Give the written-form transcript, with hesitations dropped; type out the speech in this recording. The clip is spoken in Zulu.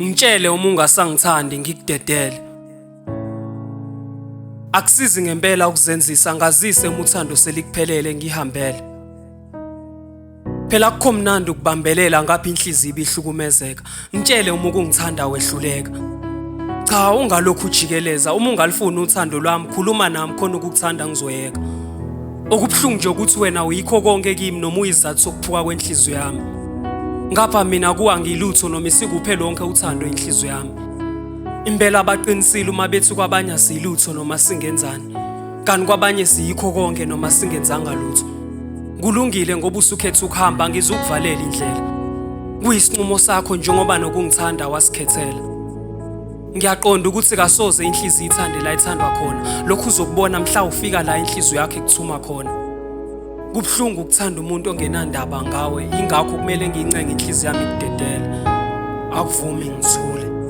Ngitshele uma ungasangithandi ngikudedele. Akusizi ngempela ukuzenzisa ngazise uma uthando selikuphelele ngihambele. Phela akukho mnandi ukubambelela ngapha inhliziyo ibihlukumezeka. Ngitshele uma ukungithanda wehluleka. Cha ungalokhu ujikeleza uma ungalifuni uthando lwami khuluma nami khona ukukuthanda ngizoyeka. Okubuhlungu nje ukuthi wena uyikho konke kimi noma uyizathu sokuphuka kwenhliziyo yami. Ngapha mina kuwa ngilutho noma isikuphe lonke uthando inhliziyo yami. Impela baqinisile uma bethi kwabanye asilutho noma singenzani. Kanti kwabanye siyikho konke noma singenzanga lutho. Kulungile ngoba usukhetha ukuhamba ngizukuvalela indlela. Kuyisinqumo sakho njengoba nokungithanda wasikhethela. Ngiyaqonda ukuthi kasoze inhliziyo ithande la ithandwa khona. Lokhu uzokubona mhla ufika la inhliziyo yakho ikuthuma khona. Kubuhlungu ukuthanda umuntu ongenandaba ngawe, yingakho kumele ngiyincenge inhliziyo yami ikudedele. Akuvumi ngithule.